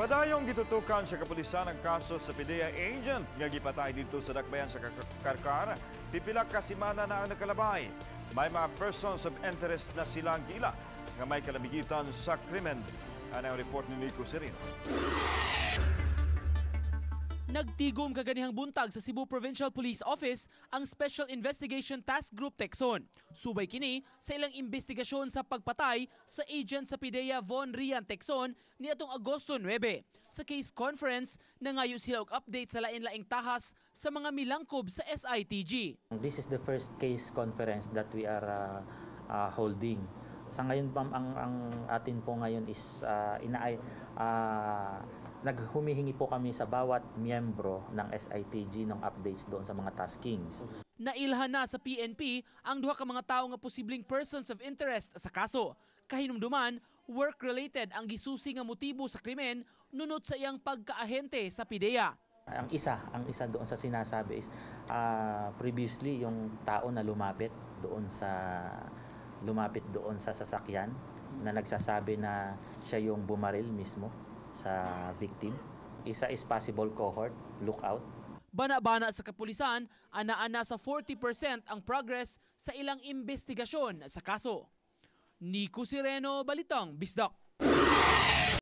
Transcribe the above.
Padayong gitutukan sa kapulisan ang kaso sa PDEA agent nga gipatay didto sa dakbayan sa Carcar. Pipila ka semana na ang nakalabay. May mga persons of interest na silang giila nga may kalamigitan sa krimen. Ano ang report ni Nico Sereno? Nagtigom kaganihang buntag sa Cebu Provincial Police Office ang Special Investigation Task Group Tecson. Subay kini sa ilang investigasyon sa pagpatay sa agent sa PDEA Von Rian Tecson niadtong Agosto 9. Sa case conference, nangayo sila og update sa lain-laing tahas sa mga milangkob sa SITG. This is the first case conference that we are holding. Sa ngayon pa ang atin po ngayon is inaay naghumihingi po kami sa bawat miyembro ng SITG ng updates doon sa mga taskings. Nailhan na sa PNP ang duha ka mga tawo nga posibleng persons of interest sa kaso. Kahinumduman, work-related ang gisusi nga motibo sa krimen nunot sa iyang pagkaahente sa PDEA. Ang isa doon sa sinasabi is previously yung tao na lumapit doon sa sasakyan na nagsasabi na siya yung bumaril mismo sa victim. Isa is possible cohort, lookout. Bana-bana sa kapulisan, ana-ana sa 40% ang progress sa ilang investigasyon sa kaso. Nico Sireno, Balitang Bisdak.